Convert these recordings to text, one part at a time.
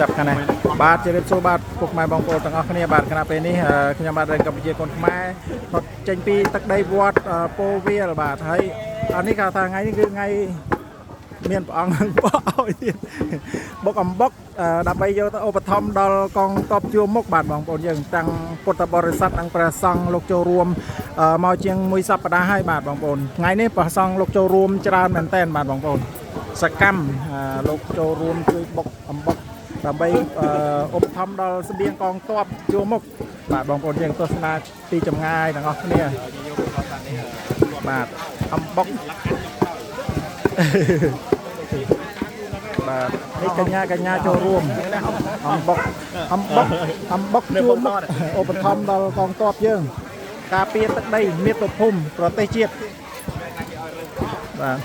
ចាប់ខាងនេះបាទជម្រាបសួរបាទពុកម៉ែបងប្អូនទាំងអស់គ្នាបាទខណៈពេលនេះខ្ញុំបាទរេនកម្ពុជាកូនខ្មែរថតចេញពីទឹកដីវត្តពោវាលបាទហើយអានេះគេថាថ្ងៃនេះគឺថ្ងៃមានព្រះអង្គបកឲ្យទៀតបុកអំបុកដើម្បីយកទៅឧបត្ថម្ភដល់កងទ័ពជួរមុខបាទបងប្អូនយើងទាំងពុទ្ធបរិស័ទនិងព្រះសង្ឃលោកចូលរួមមកជាងមួយសប្តាហ៍ហើយបាទបងប្អូនថ្ងៃនេះព្រះសង្ឃលោកចូលរួមច្រើនមែនទែនបាទបងប្អូនសកម្មលោកចូលរួមជួយបុកអំបុក ដើម្បីឧបត្ថម្ភដល់ស្បៀងកងទ័ពជួរមុខបាទបងប្អូនយើងទស្សនាពីចម្ងាយទាំងអស់គ្នាបាទអំបុកបាទនេះកញ្ញាកញ្ញាចូលរួមអំបុកអំបុកអំបុកជួរមុខឧបត្ថម្ភដល់កងទ័ពយើង ការពារទឹកដីមាតុភូមិប្រទេសជាតិបាទ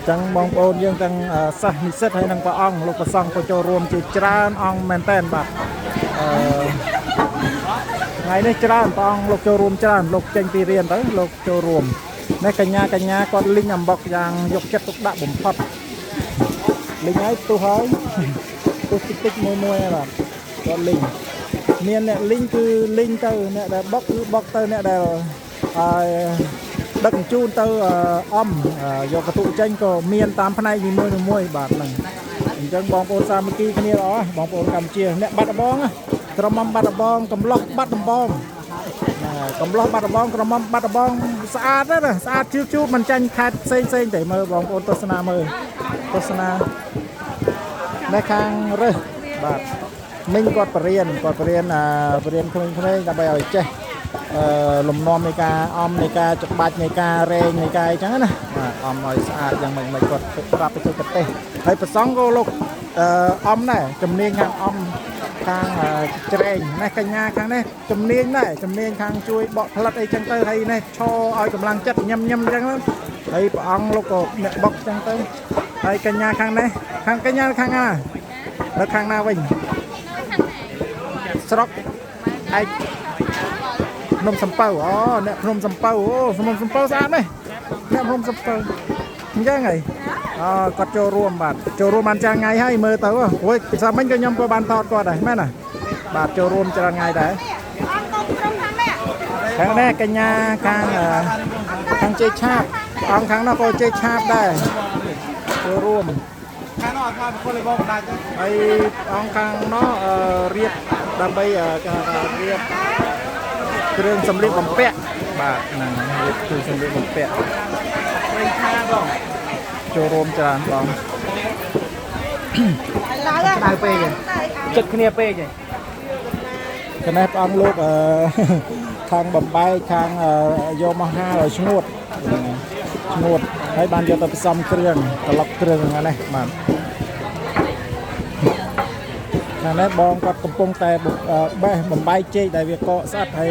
ចឹងបងប្អូនយើងទាំងសិស្សនិស្សិតហើយនិងព្រះអង្គលោកប្រសង្ឃក៏ចូលរួមជាច្រើនអង្គមែនតែនបាទអឺថ្ងៃនេះច្រើនព្រះអង្គលោកចូលរួមច្រើនលោកចេញពីរៀនទៅលោកចូលរួមនេះកញ្ញាកញ្ញាគាត់លីងអំបុកយ៉ាងយកចិត្តទុកដាក់បំផុតលីងហើយទុះហើយទុះតិចតិចមួយមួយហើយបាទគាត់លីងមានអ្នកលីងគឺលីងទៅអ្នកដែលបុកគឺបុកទៅអ្នកដែលហើយដឹកជញ្ជូនទៅអំយកកតុចេញក៏មានតាមផ្នែកនីមួយៗបាទហ្នឹងអញ្ចឹងបងប្អូនសាមគ្គីគ្នាល្អបងប្អូនកម្ពុជាអ្នកបាត់ដំបងក្រមុំបាត់ដំបងកំឡោះបាត់ដំបងកំឡោះបាត់ដំបងក្រមុំបាត់ដំបងស្អាតណាស់ស្អាតជឿជូតមិនចាញ់ខេត្តផ្សេងផ្សេងទេមើលបងប្អូនទស្សនាមើលទស្សនានៅខាងរើសបាទមិញគាត់បរៀនគាត់បរៀនបរៀនក្មេងៗដើម្បីឲ្យចេះអឺលំនាំនៃការអំនៃការច្បាច់នៃការរែងនៃការអីចឹងណាបាទអំឲ្យស្អាតយ៉ាងម៉េចម៉េចគាត់ប្រាប់បច្ចេកទេសហើយប្រសងក៏លោកអឺអំដែរជំនាញខាងអំខាងច្រែងនេះកញ្ញាខាងនេះជំនាញដែរជំនាញខាងជួយបកផ្លិតអីចឹងទៅហើយនេះឈរឲ្យកម្លាំងចិត្តញឹមញឹមចឹងហើយព្រះអង្គលោកក៏អ្នកបុកចឹងទៅហើយកញ្ញាខាងនេះខាងកញ្ញាខាងណានៅខាងណាវិញស្រុកឯកភ្នំសំពៅអូអ្នកភ្នំសំពៅអូភ្នំសំពៅស្អាតណាស់អ្នកភ្នំសំពៅអញ្ចឹងហីអូគាត់ចូលរួមបាទចូលរួមបានច្រើនថ្ងៃហើយមើលទៅអូយពីសាមិញក៏ខ្ញុំក៏បានថតគាត់ដែរមែនណាបាទចូលរួមច្រើនថ្ងៃដែរខាងនេះកញ្ញាខាងខាងជេឆាបអង្គខាងនោះក៏ជេឆាបដែរចូលរួម ខាងនោះអត់មកពលបងដាច់ ហើយអង្គខាងនោះរៀបដើម្បីគេថារៀបគ្រឿងសម្លៀកបំពាក់បាទហ្នឹងរៀបគ្រឿងសម្លៀកបំពាក់ វិញខាងបង ចូលរួមច្រើនបង ក្តៅពេកចិត្តគ្នាពេក កណេះព្រះអង្គលោកខាងបំបែកខាងយកមកហាលឲ្យឈ្ងួតឈ្ងួតហើយបានយកទៅផ្សំគ្រឿងត្រឡប់គ្រឿងហ្នឹងណាបាទខាងនេះបងគាត់កំពុងតែបេះបំបែកចេកដែលវាកកស្អិតហើយ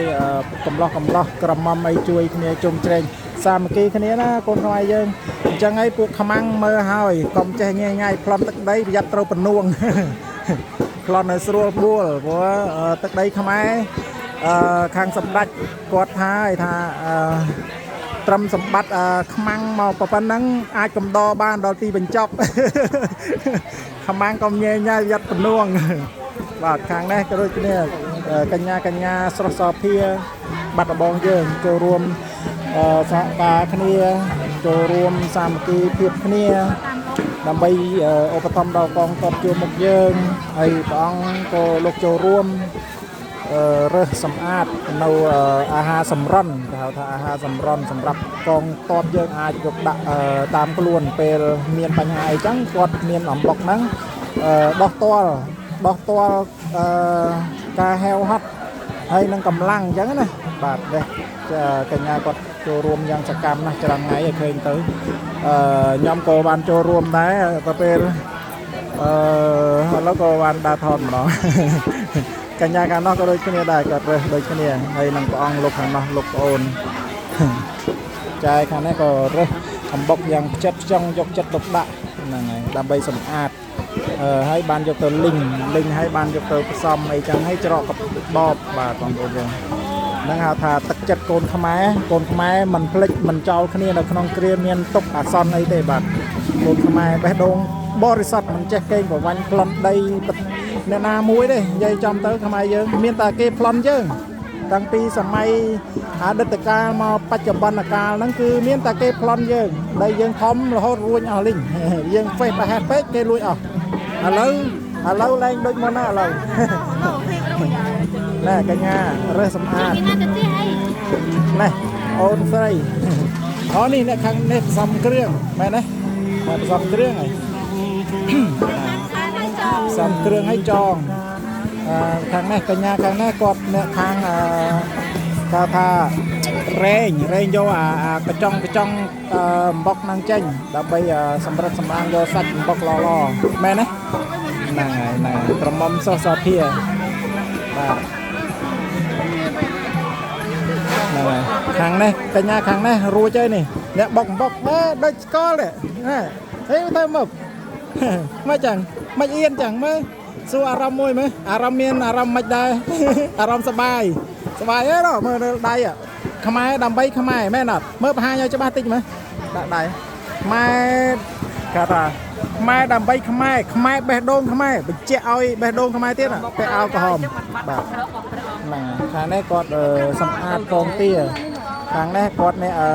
កំឡោះកំឡោះក្រមុំអីជួយគ្នាជុំជ្រែងសាមគ្គីគ្នាណាកូនខ្មែរយើងអញ្ចឹងហើយពួកខ្មាំងមើលហើយកុំចេះញ៉ៃញ៉ៃប្លន់ទឹកដីប្រយ័ត្នត្រូវពនួងប្លន់ឲ្យស្រួលបួលព្រោះទឹកដីខ្មែរខាងសម្ដេចគាត់ថាឲ្យថាត្រឹមសម្បត្តិខ្មាំងមកប៉ុណ្ណឹងអាចកំដរបានដល់ទីបញ្ចប់ខ្មាំងកុំញ៉ៃញ៉ៃប្រយ័ត្នពនួងបាទខាងនេះក៏ដូចគ្នាកញ្ញាកញ្ញាស្រស់សភាបាត់ដំបងយើងចូលរួមសហការគ្នាចូលរួមសាមគ្គីភាពគ្នាដើម្បីឧបត្ថម្ភដល់កងទ័ពជួរមុខយើងហើយព្រះអង្គក៏លោកចូលរួមរើសសម្អាតនៅអាហារសម្រន់គេហៅថាអាហារសម្រន់សម្រាប់កងទ័ពយើងអាចយកដាក់តាមខ្លួនពេលមានបញ្ហាអីចឹងគាត់មានអំបុកហ្នឹងដោះទាល់ដោះទាល់ការហែវហត់ហើយនឹងកម្លាំងអញ្ចឹងណាបាទនេះកញ្ញាគាត់ចូលរួមយ៉ាងសកម្មណាស់ច្រើនថ្ងៃឲ្យឃើញទៅខ្ញុំក៏បានចូលរួមដែរទៅពេលឥឡូវក៏បានដើរថតម្ដងកញ្ញាខាងនោះក៏ដូចគ្នាដែរគាត់រើសដូចគ្នាហើយនឹងព្រះអង្គលោកខាងនោះលោកប្អូនចែខាងនេះក៏រើសអំបុកយ៉ាងផ្ចិតផ្ចង់យកចិត្តទុកដាក់ហ្នឹងហើយដើម្បីសម្អាតហើយបានយកទៅលីងលីងហើយបានយកទៅផ្សំអីចឹងហើយច្រកកបបបាទបងប្អូនយើងហ្នឹងហៅថាទឹកចិត្តកូនខ្មែរកូនខ្មែរមិនភ្លេចមិនចោលគ្នានៅក្នុងគ្រាមានទុកអាសន្នអីទេបាទកូនខ្មែរបេះដូងបរិសុទ្ធមិនចេះកេងប្រវ័ញ្ចប្លន់ដី អ្នកណាមួយទេនិយាយចំទៅខ្មែរយើងមានតែគេប្លន់យើងតាំងពីសម័យអតីតកាលមកបច្ចុប្បន្នកាលហ្នឹងគឺមានតែគេប្លន់យើងដែលយើងធំរហូតរួញអស់លីងយើងហ្វេសប្រហែសពេកគេលួចអស់ឥឡូវឥឡូវឡើងដូចមុនណាឥឡូវណែកញ្ញារើសសម្អាតណែអូនស្រីអូនេះអ្នកខាងនេះផ្សំគ្រឿងមែនទេមកផ្សំគ្រឿងហើយផ្សំគ្រឿងឲ្យចងអឺខាងនេះកញ្ញាខាងនេះគាត់អ្នកខាងអឺគេថារែងរែងយកអាអាកញ្ចង់កញ្ចង់អឺអំបុកហ្នឹងចេញដើម្បីសម្រិតសម្រាំងយកសាច់អំបុកល្អល្អមែនទេហ្នឹងហើយហ្នឹងហើយក្រមុំសុសសភាបាទហ្នឹងហើយខាងនេះកញ្ញាខាងនេះរួចហើយនេះអ្នកបុកអំបុកអេដូចស្កល់ទេហេហេទៅមក មកចឹងមិនអៀនចឹងមើលសួរអារម្មណ៍មួយមើលអារម្មណ៍មានអារម្មណ៍មិនដែរ អារម្មណ៍សប្បាយសប្បាយអេដល់មើលនៅដៃខ្មែរដើម្បីខ្មែរមែនអត់មើលបង្ហាញឲ្យច្បាស់តិចមើលដាក់ដៃខ្មែរគេថាខ្មែរដើម្បីខ្មែរខ្មែរបេះដូងខ្មែរបញ្ជាក់ឲ្យបេះដូងខ្មែរទៀតពាក់អាវក្រហមបាទហ្នឹងខាងនេះគាត់សម្អាតពងទាខាងនេះគាត់នេះអឺ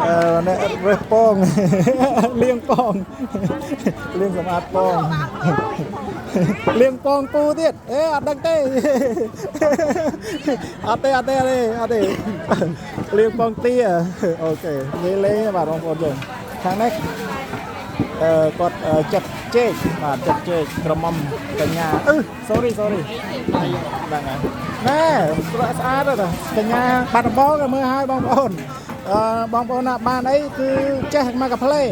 អឺអ្នករើសពង លាងពងលាងសម្អាតពងលាងពងពូទៀតអេអត់ដឹងទេអត់ទេអត់ទេអត់ទេអត់ទេលាងពងទា OK និយាយលេងបាទបងប្អូនយើងខាងនេះអឺគាត់ចិត្តជែកបាទចិត្តជែកក្រមុំកញ្ញាអឺ sorry sorry ហ្នឹងហើយណែស្អាតស្អាតទៅកញ្ញាបាត់ដំបងមើលឲ្យបងប្អូនអឺបងប្អូនណាបានអីគឺចេះមកកាផ្លេ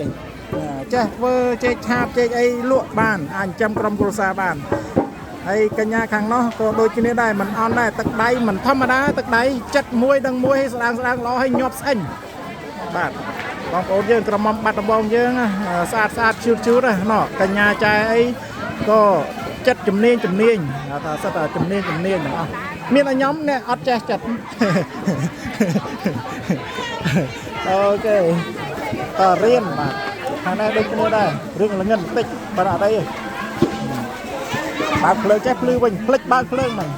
ចេះធ្វើចេកឆាបចេកអីលក់បានអាចចិញ្ចឹមក្រុមគ្រួសារបានហើយកញ្ញាខាងនោះក៏ដូចគ្នាដែរមិនអន់ដែរទឹកដៃមិនធម្មតាទឹកដៃចិត្តមួយដឹងមួយឲ្យស្ដាងស្ដាងល្អឲ្យញាប់ស្អិញបាទបងប្អូនយើងក្រមុំបាត់ដំបងយើងស្អាតស្អាតជូតជូតណោះកញ្ញាចែអីក៏ចិត្តជំនាញជំនាញថាសិតតែជំនាញជំនាញទាំងអស់មានឲ្យខ្ញុំអ្នកអត់ចេះចិត្ត OK តរៀនបាទខាងនេះដូចគ្នាដែររឿងល្ងិនបន្តិចបាទអត់អីទេបើកភ្លើងចេះភ្លឺវិញភ្លេចបើកភ្លើងហ្នឹង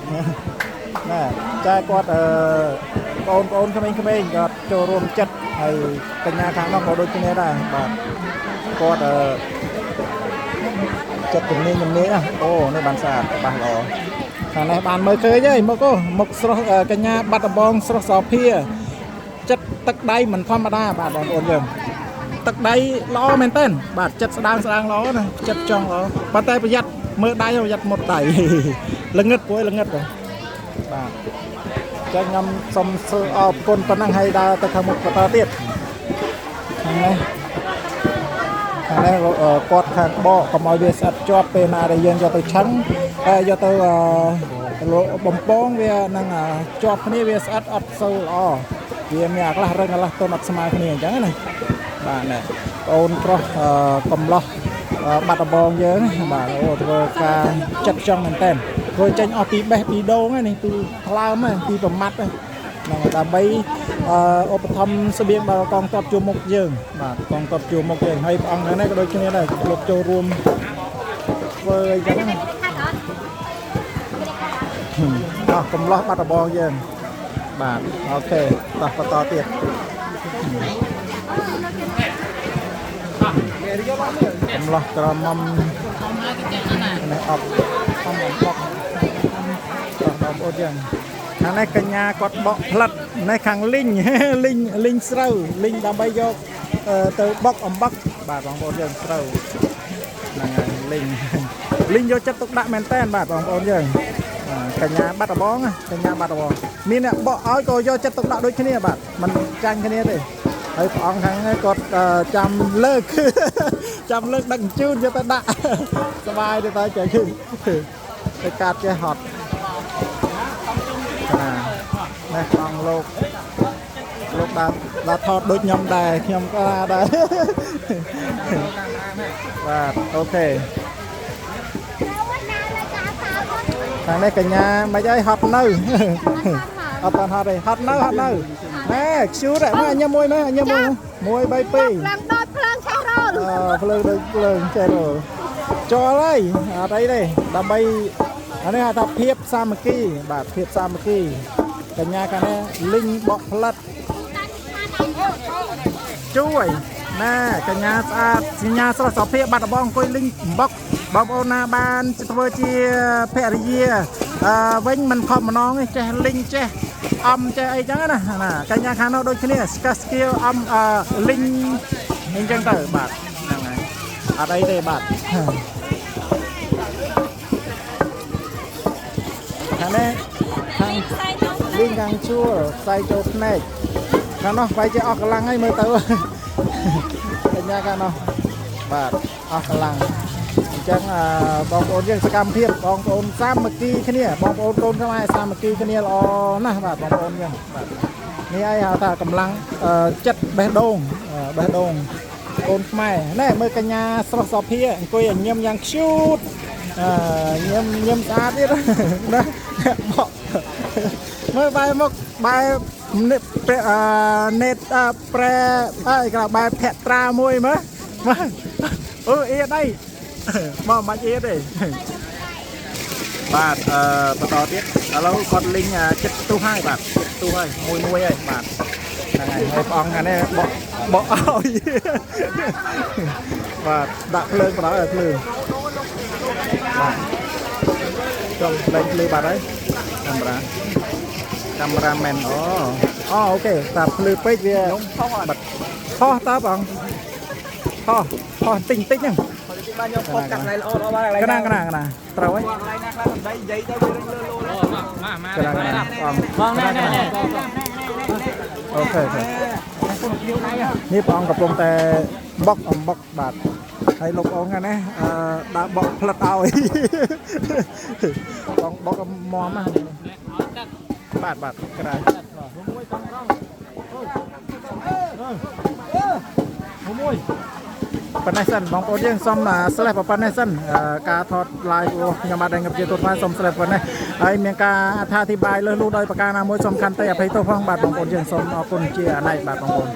ណែចែគាត់អឺបងប្អូនក្មេងៗគាត់ចូលរួមចិត្តហើយកញ្ញាខាងនោះក៏ដូចគ្នាដែរបាទគាត់អឺចិត្តជំនាញជំនាញអូនេះបានស្អាតបាសល្អខាងនេះបានមើលឃើញហើយមកអូមុខស្រស់កញ្ញាបាត់ដំបងស្រស់សភាចិត្តទឹកដៃមិនធម្មតាបាទបងប្អូនយើងទឹកដៃល្អមែនទែនបាទចិត្តស្ដាងស្ដាងល្អណាចិត្តចង់ល្អប៉ុន្តែប្រយ័ត្នមើលដៃប្រយ័ត្នមុតដៃល្ងឹតព្រោះល្ងឹតបាទចឹងខ្ញុំសូមអរគុណប៉ុណ្ណឹងហើយដើរទៅខាងមុខបន្តទៀតខាងនេះខាងនេះគាត់ខាងបកកុំឲ្យវាស្អិតជាប់ពេលណាដែលយើងយកទៅឆឹងយកទៅបំពងវានឹងជាប់គ្នាវាស្អិតអត់សូវល្អវាមានអាខ្លះរឹងអាខ្លះទន់អត់ស្មើគ្នាអញ្ចឹងណាបាទណែបងប្រុសកំឡោះបាត់ដំបងយើងបាទអូធ្វើការចិត្តចង់មែនតើធ្វើចេញអស់ពីបេះពីដូងនេះពីថ្លើមពីប្រមាត់ហ្នឹងដើម្បីឧបត្ថម្ភស្បៀងដល់កងទ័ពជួរមុខយើងបាទកងទ័ពជួរមុខយើងហើយព្រះអង្គនេះក៏ដូចគ្នាដែរលោកចូលរួមធ្វើអញ្ចឹងណាអស់កំឡោះបាត់ដំបងយើងបាទ OK តោះបន្តទៀតកំឡោះក្រមុំនេះអប់អំអំបុកបងប្អូនយើងខាងនេះកញ្ញាគាត់បកផ្លិតនេះខាងលីងលីងលីងស្រូវលីងដើម្បីយកទៅបុកអំបុកបាទបងប្អូនយើងស្រូវហ្នឹងហើយលីងលីងយកចិត្តទុកដាក់មែនតើបាទបងប្អូនយើងកញ្ញាបាត់ដំបងកញ្ញាបាត់ដំបងមានអ្នកបកឲ្យក៏យកចិត្តទុកដាក់ដូចគ្នាបាទមិនចាញ់គ្នាទេហើយព្រះអង្គខាងនេះគាត់ចាំលើកចាំលើកដឹកជញ្ជូនយកទៅដាក់សบายទៅតើចេះទៅកាត់ចេះហត់ណានេះព្រះអង្គលោកលោកដើរថតដូចខ្ញុំដែរខ្ញុំក៏ដែរបាទ OK ខាងនេះកញ្ញាមិនអីហត់នៅអត់តាន់ហត់ទេហត់នៅហត់នៅណែខ្ជូតមើលអញមួយមើលអញមួយ1 3 2 ឡើងដូចភ្លើងឆេះរោល ភ្លើងដូចភ្លើងឆេះរោល ចូលហើយអត់អីទេដើម្បីអានេះហៅថាភាពសាមគ្គីបាទភាពសាមគ្គីកញ្ញាកាលនេះលីងបក់ផ្លិតជួយណាកញ្ញាស្អាតសញ្ញាស្រស់សោភាបាត់ដបងអង្គុយលីងបុកបងប្អូនណាបានធ្វើជាភរិយាអឺវិញមិនខំម្ដងទេចេះលីងចេះអំចេះអីចឹងណាណាកញ្ញាខាងនោះដូចគ្នាស្កាស្គៀវអំអឺលីងអញ្ចឹងទៅបាទហ្នឹងហើយអត់អីទេបាទ ខាងនេះខាងលីងខាងជួរផ្សាយចូលភ្នែកខាងនោះបែរជាអស់កម្លាំងហើយមើលទៅ កញ្ញាខាងនោះបាទអស់កម្លាំងអញ្ចឹងអឺបងប្អូនយើងសកម្មភាពបងប្អូនសាមគ្គីគ្នាបងប្អូនកូនខ្មែរសាមគ្គីគ្នាល្អណាស់បាទបងប្អូនយើងបាទនេះឯងហៅថាកម្លាំងអឺចិត្តបេះដូងអឺបេះដូងកូនខ្មែរណែមើលកញ្ញាស្រស់សោភាអង្គុយឲ្យញឹមយ៉ាងខ្ជូត អឺញឹមញឹមស្អាតទៀតណាបកមើលបែរមកបែរនេះប្រអឺណេតអឺប្រែអីគេបែរភក្ត្រាមួយមើលមើលអូអៀតអីមកមិនអៀតទេបាទអឺបន្តទៀតឥឡូវគាត់លីងចិត្តផ្ទុះហើយបាទចិត្តផ្ទុះហើយមួយមួយហើយបាទហ្នឹងហើយហើយព្រះអង្គខាងនេះបកបកឲ្យបាទដាក់ភ្លើងបណ្ដោយឲ្យភ្លើង បាទចង់លេងភ្លឺបាត់ហើយកាមេរ៉ាកាមេរ៉ាមែនអូអូអូខេតាភ្លឺពេកវាបាត់ហោះតើបងហោះហោះតិចតិចហ្នឹង បាទខ្ញុំផុសកាត់កន្លែងល្អល្អបាទកន្លែង កណាកណាកណាត្រូវហើយក ន្លែងណាខ្លះសំដីនិយាយទៅវាលើលោ កណាកណាបង បងណែណែណែ OK OK នេះបងកំពុងតែបុកអំបុកបាទហើយលោកអូនហ្នឹងណាអឺដើរបកផ្លិតឲ្យ បងបុកមមណាបាទបាទក្រៅ មួយប៉ុណ្ណេះសិនបងប្អូនយើងសូមស្លេះប៉ុណ្ណេះសិនការថត live របស់ខ្ញុំបាទឯងជាទូតខ្មែរសូមស្លេះប៉ុណ្ណេះហើយមានការអត្ថាធិប្បាយលើសលួសដោយប្រការណាមួយសូមខន្តីអភ័យទោសផងបាទបងប្អូនយើងសូមអរគុណជាអនេកបាទបងប្អូន។